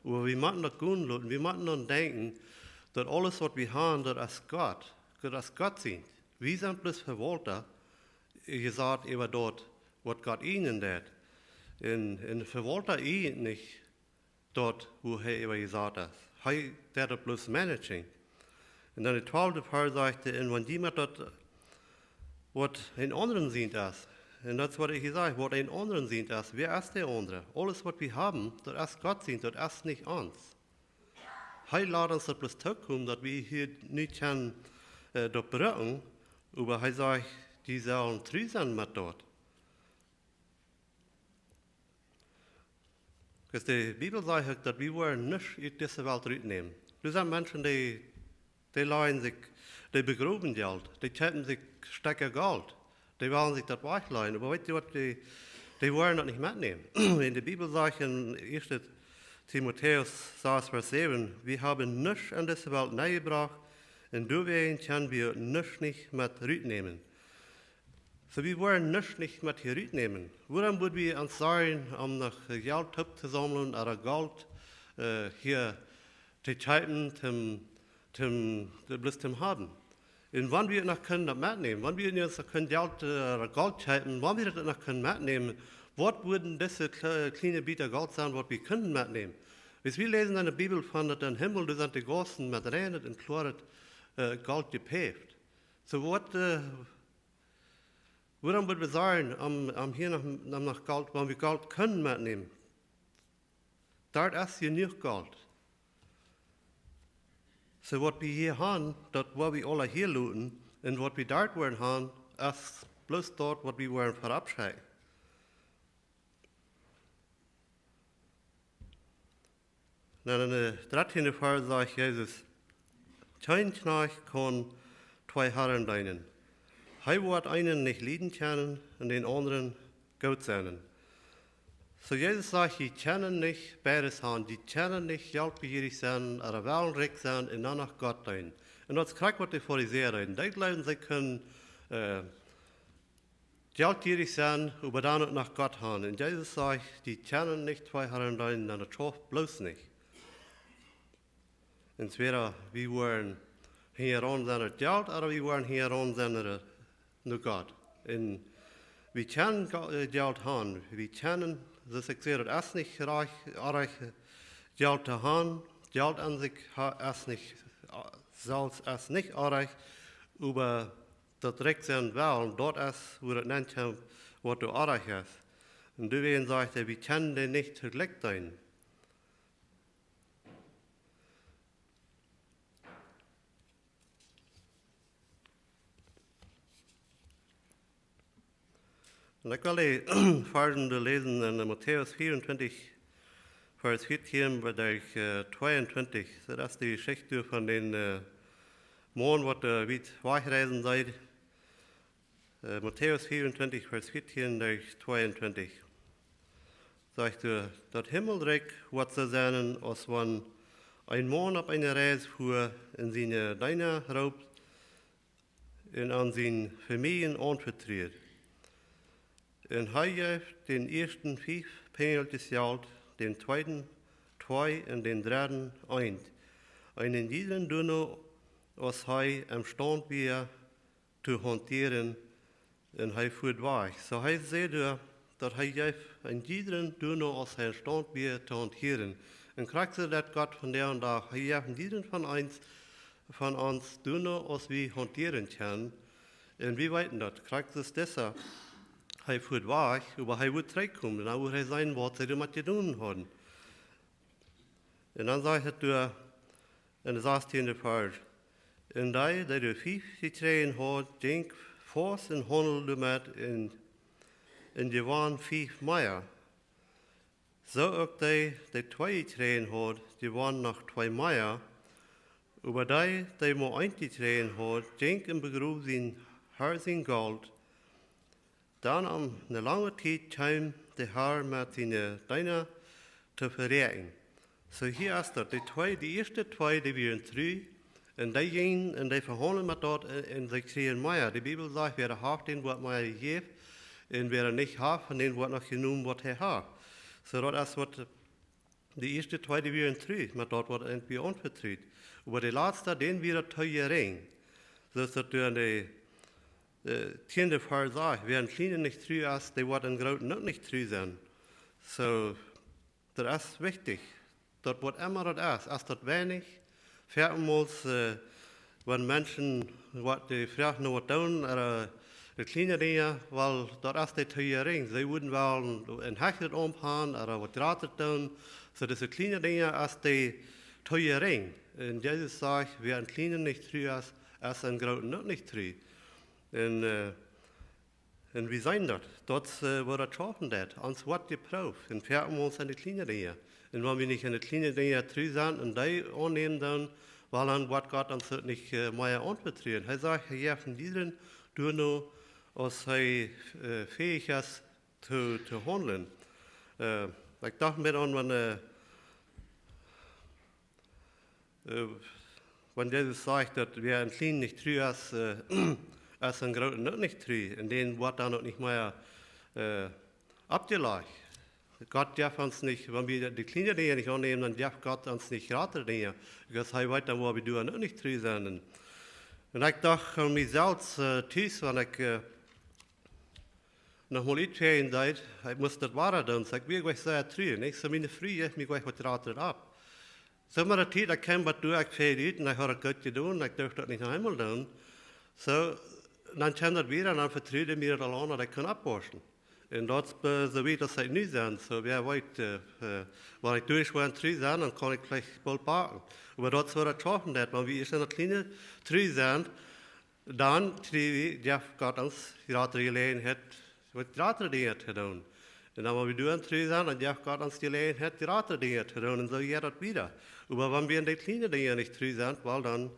Oba wie motten daut gonen loten. Wie motten dan denkjen, daut aules, waut wie haben, daut es Gott. Daut es Gott sient. Wie sent bloos Vewaulta, jesajcht äwa daut, waut Gott ieejnen deit. Un, un Vewaulta ieejent nich daut, woo hee äwa jesajcht es. Hee deit daut bloos managen. Un dan de twalfte Varsch sajcht hee, un wan jie met daut, waut een aundren sient es, un daut es, waut ekj jesajcht, waut een aundren sient es, wäa es dee aundre? Aules, waut wie haben, daut es Gott sient, daut es nich ons. Hee lat ons daut bloos tookomen, daut wie hia nu kjennen, äh, daut brucken, oba hee sajcht, jie sellen tru sennen met daut. Wiels de Bibel sajcht uk, daut wie woaren nuscht ut dise Welt rutnämen. Doa sent Menschen, dee, dee lajen sikj, dee begrowen Jelt, dee kjeepen sikj Stekja Golt, dee wellen sikj daut wajchlajen. Oba weet jie waut, dee, dee woaren daut nich metnämen. Un de Bibel sajcht en ieeschte Timotäus sas Varsch säwen, wie haben nuscht en dise Welt nenjebrocht, un doawäajen kjennen wie nuscht nich met rutnämen. Soo, wie woaren nuscht nich met hia rutnämen. Wuarom wudd wie ons sorjen, om noch Jelt toop to saumlen, ooda Golt, äh, hia to kjeepen, toom, toom, de bloos toom haben? Un wan wie noch kjennen daut metnämen, wan wie noch kjennen Jelt, äh, ooda Golt kjeepen, wan wie daut noch kjennen metnämen, waut wudden dise kle-, kjliene Bät Golt sennen, waut wie kjennen metnämen? Wiels wie läsen en de Bibel von, daut em Himmel, doa sent de Gaussen met reinet un kloaret, äh, Golt jepäft. Soo waut, äh, wuarom wudd wie sorjen, om, om hia noch, om noch Golt, wan wie Golt kjennen metnämen? Doa es jenuach Golt. Soo waut wie hia haben, daut woa wie aula hia loten, un waut wie doa woaren haben, es bloos daut, waut wie woaren verabscheiden. Dan en de dartieende Varsch sajcht Jesus, kjeen Kjnajcht kaun twee Harn deenen. Hee woat eenen nich lieden kjennen un dän aundren goot sennen. Soo Jesus sajcht, jie kjennen nich beides haben, jie kjennen nich jeltbejierich sennen, ooda wellen rikj sennen un dan noch Gott deenen. Un daut es krakjt waut de Farisäa deeden. Dee jleewden, see kunnen, äh, jeltjierich sennen, oba dan uk noch Gott haben. Un Jesus sajcht, jie kjennen nich twee Harn deenen, dan daut schauft bloos nich. Entwäda wie woaren hinjaraun sennen no Jelt, ooda wie woaren hinjaraun sennen no, no Gott. Un wie kjennen Go-, äh, Jelt haben. Wie kjennen, soo aus ekj säd, daut es nich rajcht, oajch, Jelt to haben. Jelt aun sikj ha-, es nich, äh, selfst es nich oajch, oba daut rikj sennen wellen, daut es, wua daut nenn kjemt, waut doa oajch es. Un doawäajen sajcht hee, wie kjennen dee nich toojlikj deenen. Un ekj well de Varsch läsen en Matäus vieruntwintich, Varsch vieetieen bat, äh, tweeuntwintich. Daut es de Jeschicht von dän, äh, Maun, waut, äh, wiet wajchreisen deed. Äh, Matäus vieruntwintich, Varsch vieetieen bat tweeuntwintich. Sajcht hee, daut Himmelrikj woat soo sennen, aus wan een Maun opp eene Reis fua un siene Deena roopt un aun siene Famielje aunvetrut. Un hee jeef dän ieeschten fief Pinjelkjes Jelt, dän tweeden twee un dän dredden eent. Un een jiedren doano, aus hee emstaunt wia to hauntieren, un hee fua wajch. Soo hee säd doa, daut hee jeef een jiedren doano, aus hee emstaunt wia to hauntieren. Un krakjt soo deit Gott vondoag dän Dach, hee jeft een jiedren von ons, von ons doano, aus wie hauntieren kjennen. Un wie weeten daut, krakjt soo aus disa, hee fua wajch, oba hee woat trigjkomen, un dan woat hee seenen, waut see doamet jedonen hauden. Un dan sajcht hee doa en dän sastieenden Varsch: Un dee, dee doa fief jekjräajen haud, jinkj faust un haundeld doamet un, un dee wonn fief mea. Soo uk dee, dee twee jekjräajen haud, dee wonn noch twee mea. Oba dee, dee mau eent jekjräajen haud, jinkj un begroof sien Har sien Golt. Dan om ne lange Tiet kjeem de Har met siene Deena to veräakjen. Soo hia es daut, dee twee, dee ieeschte twee, dee wieren tru, un dee jinjen un dee vehaundelden met daut un, un see kjrieejen mea. De Bibel sajcht, wäa haft, dän woat mea jejäft, un wäa nich haft, von dän woat noch jenomen, waut hee haft. Soo daut es waut, dee ieeschte twee, dee wieren tru met daut, waut an wia aunvetrut. Oba de latste, dän wia daut too jerinj. Soo aus daut doa en de, äh, tieende Varsch sajcht, wäa em Kjlienen nich tru es, dee woat em Grooten uk nich tru sennen. Soo, daut es wichtich. Daut waut emma daut es, es daut weinich, foaken mol, äh, wan Menschen waut dee froagen no waut doonen, ooda de kjliene Dinja, wiels daut es dee too jerinj. See wudden wellen een hechret Aumt han, ooda waut jratret doonen. Soo dise kjliene Dinja es dee too jerinj. Un Jesus sajcht, wäa em Kjlienen nich tru es, es em Grooten uk nich tru. Un, äh, un wie seenen daut, daut, äh, woat daut schaufen daut, ons woat jeprooft, un foaken mol en de kjliene Dinja. Un wan wie nich en de kjliene Dinja tru sent un dee aunnämen, dan, wiels dan woat Gott ons daut nich, äh, mea aunvetruen. Hee sajcht, hee jeft en jiedrem doano, aus hee, äh, fähich es to, to haundlen. Äh, ekj docht mie aun, wan, äh, äh, wan Jesus sajcht, daut wäa em Kjlienen nich tru es, äh, es em Grooten uk nich tru. Un dän woat dan uk nich mea, äh, oppjelajcht. Gott jeft ons nich, wan wie de kjliene Dinja nich aunnämen, dan jeft Gott ons nich jratre Dinja. Wiels hee weet dan, wua wie doa uk nich tru sent. Un, un ekj docht aun mie selfst, äh, tus, wan ekj, äh, noch mol utfäajen deed, ekj must daut wada doonen. Soo, ekj wia jlikj sea tru, nich? Soo, miene Fru jeef mie jlikj waut jratret opp. Soo, met de Tiet, ekj kjeem waut doa, ekj fäad ut un ekj haud daut goot jedonen, ekj durf daut nich noch eemol doonen. Soo, dan kjeem daut wada un dan vetrud ekj mie daut aul aun, daut ekj kunn oppaussen. Un daut es, äh, soo wiet aus ekj nu sie. Soo, wäa weet, äh, äh, wan ekj doa ieescht woa tru sennen, dan kaun ekj veleicht boolt backen. Oba daut es waut daut schaufen deit, wan wie ieescht en daut kjliene tru sent, dan kjrie wie, jeft Gott ons jratre Jeläajenheit, waut jratre Dinja to doonen. Un dan, wan wie doa tru sent, dan jeft Gott ons Jeläajenheit, jratre Dinja to doonen. Un soo jeit daut wada. Oba wan wie en de kjliene Dinja nich tru sent, wiels dan,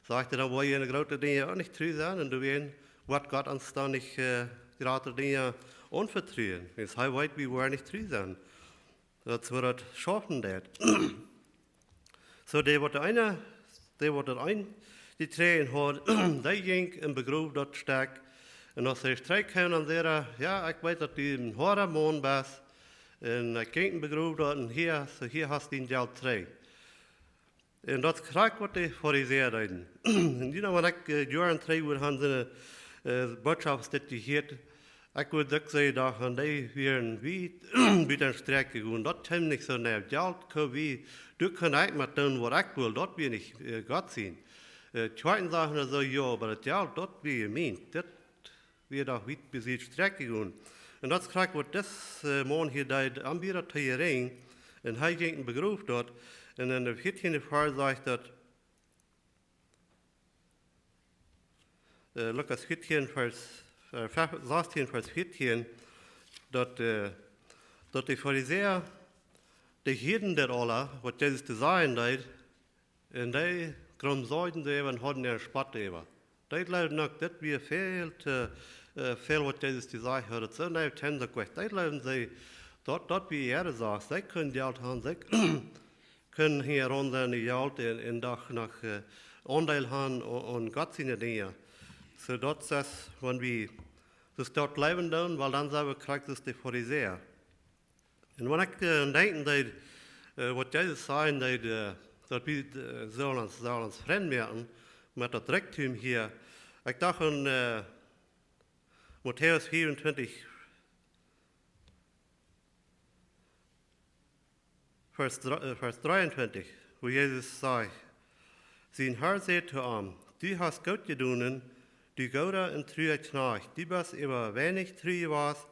sajcht hee, dan woa jie en de groote Dinja uk nich tru sennen. Un doawäajen woat Gott ons dan nich, äh, jratre Dinja aunvetruen. Wiels hee weet, wie woaren nich tru sennen. Daut es waut daut schaufen deit. Soo, dee waut de eene, dee waut daut een jekjräajen haud, dee jinkj un begroof daut Stekj. Un aus hee trigj kjeem, dan säd hee: "Jo, ekj weet, daut du een hoada Maun best. Un ekj jinkj un begroof daut, un hia, soo hia hast dien Jelt trigj." Un daut es krakjt waut de Farisäa deeden. Un jie know, wan ekj, äh, Joaren trigj wia, haud soone, äh, Botschoft dit jehieet, ekj wudd uk sajen, daut, un dee wieren wiet, wiet en Strakj jegonen. Daut kjeem nich soo, nä, Jelt kunn wie, doa kunn ekj met doonen waut ekj well, daut wia nich, äh, Gott sien. Äh, Kjoakjen sajen soo, jo, oba daut Jelt, daut wia mient, daut wia doch wiet besied Strakj jegonen. Un daut es krakjt waut dis, äh, Maun hia deed, am wia daut too jerinj, un hee jinkj un begroof daut, un en de vieetieende Varsch sajcht daut, äh, Lukas vieetien, Varsch, äh, fef-, sastieen, Varsch vieetien, daut, äh, daut de Farisäa, dee hieeden daut aula, waut Jesus to sajen deed, un dee gromsaulden doaräwa un hauden äaren Spott doaräwa. Dee jleewden uk, daut wia väl to, äh, väl waut Jesus to sajen haud. Daut soo, nä, kjennen see uk nich. Dee jleewden see, daut, daut wia äare Sach. See kunnen Jelt han, see kunnen hia rund sennen, Jelt un, un doch noch, äh, Aundeel han aun, aun Gott siene Dinja. Soo daut es, wan wie soo daut jleewen doonen, wiels dan sent wie krakjt soo aus de Farisäa. Un wan ekj, äh, denkjen deed, äh, waut Jesus sajen deed, äh, daut wie, äh, sellen ons, sellen ons Frind moaken met daut Rikjdom hia. Ekj docht aun, äh, Matäus vierundzwanzig, Varsch dr-, äh, Varsch dreeuntwintich, wua Jesus sajcht: Sien Har säd to am: "Du hast goot jedonen, du gooda un trua Kjnajcht, du best äwa weinich tru jewast,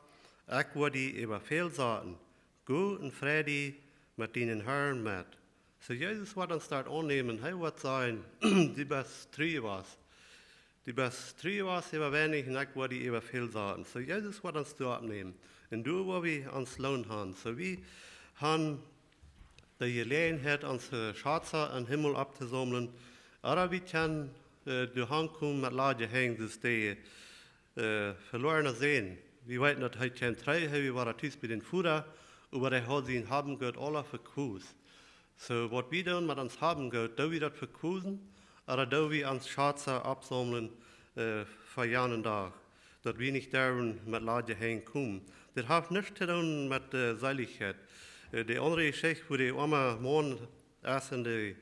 ekj woa die äwa väl saten. Go un frei die met dienen Harn met." Soo Jesus woat ons doa aunnämen, hee woat sajen: "Du best tru jewast." Du best tru wajch äwa weinich un ekj woa die äwa väl saten. Soo Jesus woat ons doa oppnämen. Un doa woa wie ons Loon han. Soo wie han de Jeläajenheit, onse Schaza em Himmel opptosaumlen. Ooda wie kjennen doa hankomen met ladje Henj, soo aus de veloarne Sän. Wie weeten daut hee kjeen Trigj, hee wia tus bie dän Voda, oba hee haud sien Haben un Goot aula vekjräajen. Soo waut wie doonen met ons Haben un Goot, doo wie daut vekjräajen, ooda doo wie ons Schaza oppsaumlen fa janen Dach, daut wie nich derwen met ladje Henj komen? Dit haft nuscht to doonen met Seelichkjeit. De aundre Jeschicht, wua de oama Maun es un de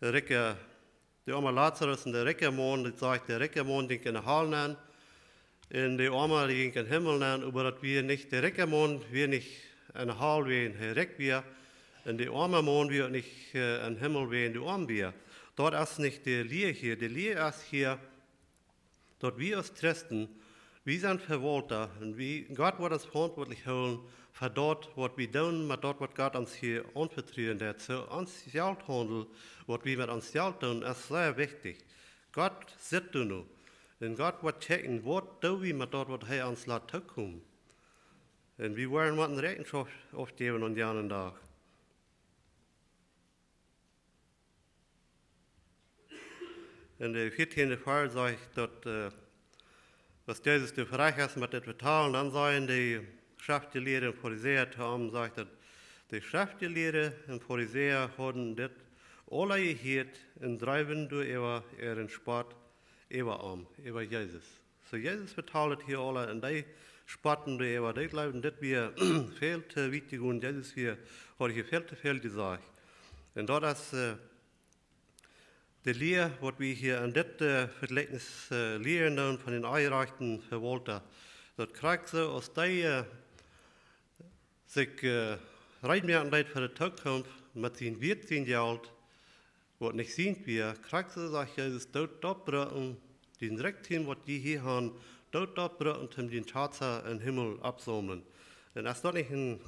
rikja, de oama Lazarus un de rikja Maun, daut sajcht, de rikja Maun jinkj en de Hal nenn, un de oama, dee jinkj em Himmel nenn, oba daut wia nich, de rikja Maun wia nich en de Hal wäajen hee rikj wia, un de oama Maun wia uk nich em Himmel wäajen dee oam wia. Daut es nich de Lia hia. De Lia es hia, daut wie aus Christen, wie sent Vewaulta un wie, Gott woat ons veauntwuatlich hoolen fa daut waut wie doonen met daut waut Gott ons hia aunvetruen deit. Soo ons Jelthaundel, waut wie met ons Jelt doonen, es sea wichtich. Gott sitt doa no. Un Gott woat kjikjen, waut doo wie met daut waut hee ons lat tookomen. Un wie woaren motten Räakjenschoft aufjäwen aun janen Dach. En de vieetieende Varsch sajcht daut, aus Jesus doa ferajcht es met dit vetalen, dan sajen de Schreftjelieede un Farisäa to am, sajcht daut, de Schreftjelieede un Farisäa hauden dit aula jehieet un dreewen doaräwa äaren Spott äwa am, äwa Jesus. Soo Jesus vetald daut hia aula un dee spotten doaräwa, dee jleewden dit wia väl to wiet jegonen, Jesus wia, haud hia väl to väl jesajcht. Un daut es de Lia waut wie hia en dit Vejlikjnis lieren doonen von dän onjerajchten Vewaulta. Daut krakjt soo aus dee sikj reed moaken deed fa de Tookunft met sien Wieet, sien Jelt, waut nich sient wia, krakjt soo sajcht Jesus, doo daut bruken, dän Rikjdom waut jie hia han, doo daut bruken toom dän Schaza em Himmel oppsaumlen. Un es daut nich een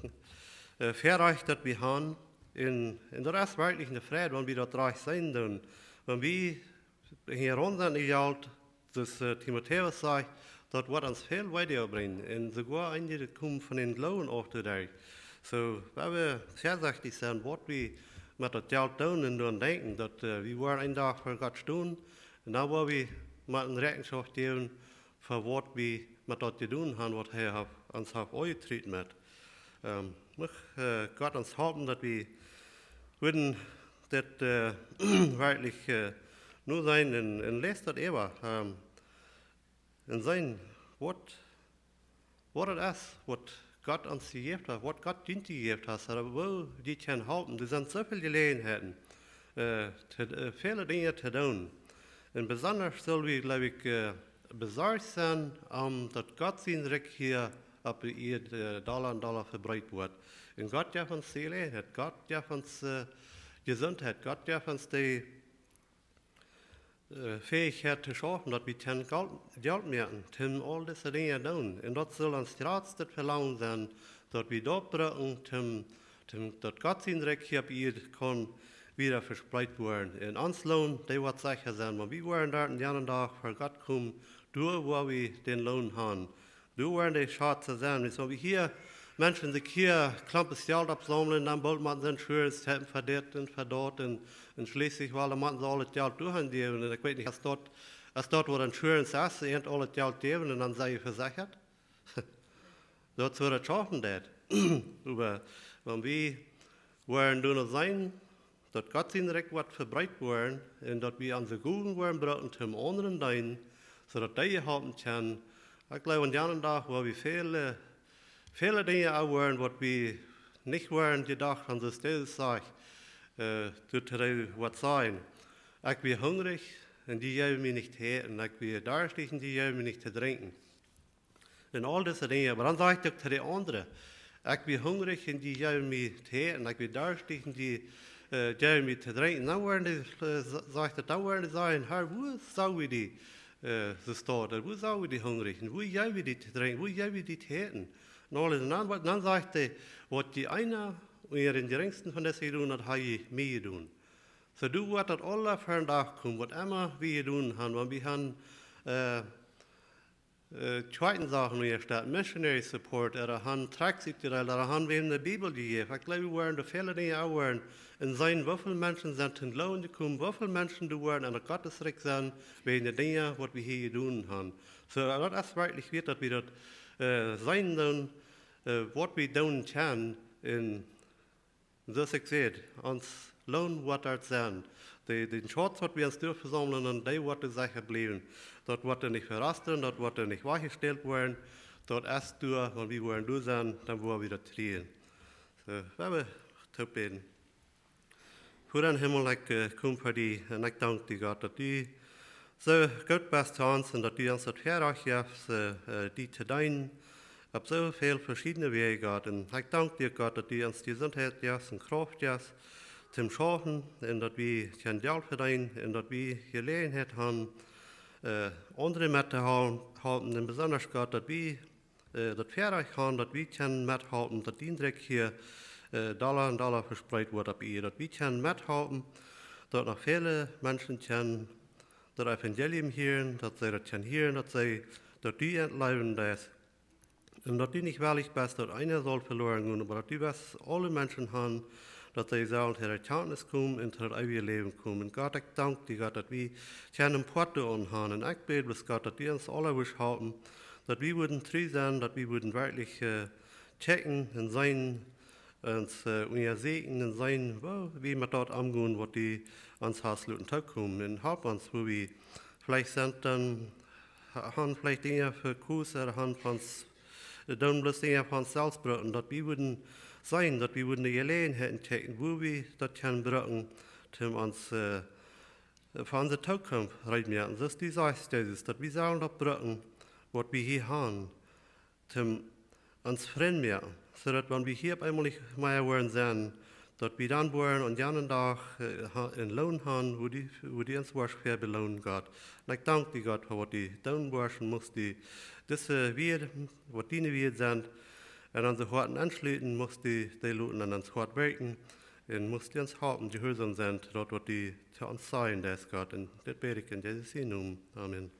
Väarajcht daut wie han? Un daut es werkjlich ne Freid wan wie daut rajcht seenen doonen. Wan wie hia rom sent en Jelt, soo aus Timotäus sajcht, daut woat ons väl wieda brinjen un soogoa eenje komen von dän Gloowen auf doaderch. Soo wie woaren väasechtich sennen waut wie met daut Jelt doonen un doaraun denkjen daut wie woaren een Dach ver Gott stonen un dan woa wie motten Räakjenschoft jäwen fa waut wie met daut jedonen han waut hee ons haft aunjetrut met. Mucht Gott ons halpen daut wie wudden dit werkjlich noseenen un läst daut äwa un seenen waut daut es waut Gott ons jejäft haft, waut Gott junt jejäft haft, ooda woo dee kjennen halpen. Doa sent soo väl Jeläajenheiten, väle Dinja to doonen. Un besondasch sell wie, jleew ekj, besorcht sennen om daut Gott sien Rikj hia opp de Ieed dolla un dolla vebreet woat. Un Gott jeft ons de Jeläajenheit, Gott jeft ons Jesuntheit, Gott jeft ons de Fäichkjeit to schaufen, daut wie kjennen Jelt moaken, toom aul dise Dinja doonen. Un daut sull ons jratstet Velangen sennen, daut wie daut bruken toom daut Gott sien Rikj hia opp Ieed kaun wieda vespreet woaren. Un ons Loon, dee woat secha sennen, wan wie woaren doa en janen Dach ver Gott komen, doa woa wie dän Loon han. Doa woaren de Schaza sennen. Soo wie hia Menschen sikj hia Klompes Jelt oppsaumlen, dan boolt motten see insurance haben fa dit un fa daut un schlieslich woll motten see aul daut Jelt doa han jäwen. Un ekj weet nich, es daut waut insurance es, eent aul daut Jelt jäwen un dan sie jie vesechat? Daut es woo daut schaufen deit. Oba wan wie woaren doano seenen daut Gott sien Rikj woat vebreet woaren un daut wie onse Gowen woaren bruken toom aundren deenen, soo daut dee jeholpen kjennen, ekj jleew aun janen Dach woa wie väle Dinja erwoaren waut wie nich woaren jedocht han, soo aus Jesus sajcht, doa to dee waut sajen: Ekj wia hungrich un jie jeewen mie nich to äten, ekj wia darschtich un jie jeewen mie nich to drinkjen. Un aul dise Dinja, oba dan sajcht hee uk to de aundre: Ekj wia hungrich un jie jeewen mie to äten, ekj wia darschtich un jie jeewen mie to drinkjen. Dan woaren dee, sajcht daut, dan woaren dee sajen: Herr, wua sagen wie die, soo steit daut, wua sagen wie die hungrich un wua jeewen wie die to drinkjen, wua jeewen wie die to äten? Un aul, dan sajcht hee: Waut jie eena unja dän jrinjsten von dise jedonen han, ha jie mie jedonen. Soo doa woat daut aula ver dän Dach komen, waut emma wie jedonen han, wan wie han äh, äh, Kjoakjensachen unjastetten, Missionary Support, ooda han Trakjts utjedeelt, ooda han wäm de Bibel jejäft. Ekj jleew, wie woaren doa väle Dinja aunwoaren un seenen, woo väl Menschen sent toom Gloowen jekomen, woo väl Menschen doa woaren en daut Gottesrikj sennen, wäajen de Dinja, waut wie hia jedonen han. Soo, daut es werkjlich wieet, daut wie daut, äh, seenen doonen, äh, waut wie doonen kjennen, un soo aus ekj säd, ons Loon woat daut sennen. De, dän Schauz, waut wie ons doa vesaumlen, un dee woat secha bliewen. Daut woat nich verosten, daut woat nich wajchjestält woaren. Daut es doa, wan wie woaren doa sennen, dan woa wie daut kjrieen. Soo, wie woaren toop bäden. Voda em Himmel, ekj, äh, kom ver die un ekj dank die, Gott, daut du soo goot best to ons un daut du ons daut Väarajcht jefst, äh, äh, die to deenen opp soo väl veschiedne Wäaj, Gott. Un ekj dank die, Gott, daut du ons Jesuntheit jefst un Krauft jefst toom schaufen un daut wie kjennen Jelt vedeenen un daut wie Jeläajenheit han, äh, aundre met to hal-, halpen. Un besondasch, Gott, daut wie, äh, daut Väarajcht han, daut wie kjennen methalpen, daut dien Rikj hia, äh, dolla un dolla vespreet woat opp Ieed. Daut wie kjennen methalpen, daut noch väle Menschen kjennen daut Evangelium hieren, daut see daut kjennen hieren, daut see daut du enjleewen deist. Un daut du nich wellich best, daut eena saul veloaren gonen, oba daut du west aule Menschen han, daut see sellen to de Erkjantnis komen un to daut eewje Läwen komen. Un Gott, ekj dank die, Gott, daut wie kjennen Poat doa aun han. Un ekj bäd bloos, Gott, daut du ons aula wurscht halpen, daut wie wudden tru sennen, daut wie wudden werkjlich, äh, checken un seenen, ons, äh, unjasieekjen un seenen, woo wie met daut omgonen, waut du ons hast loten tookomen. Un halp ons, wua wie veleicht sent, dan ha-, han veleicht Dinja fa Kos, ooda han von ons, äh, doonen bloos Dinja fa ons selfst brucken, daut wie wudden seenen, daut wie wudden de Jeläajenheiten checken, wua wie daut kjennen brucken, toom ons, äh, fa onse Tookunft reed moaken. Soo aus du sajchst, Jesus, daut wie sellen daut brucken, waut wie hia han, toom ons Frind moaken, soo daut, wan wie hia opp eemol nich mea woaren sennen, daut wie dan woaren aun janen Dach, äh, ha-, een Loon han, wua du, wua du ons woascht fa beloonen, Gott. Un ekj dank die, Gott, fa waut du doonen woascht, un muchst du dise Wieed, waut diene Wieed sent, en onse Hoaten aunschluten, muchst du dee loten en ons Hoat wirkjen, un muchst du ons halpen, jehuarsom sennen to daut, waut du to ons sajen deist, Gott. Un dit bäd ekj en Jesus sienen Nomen. Amen.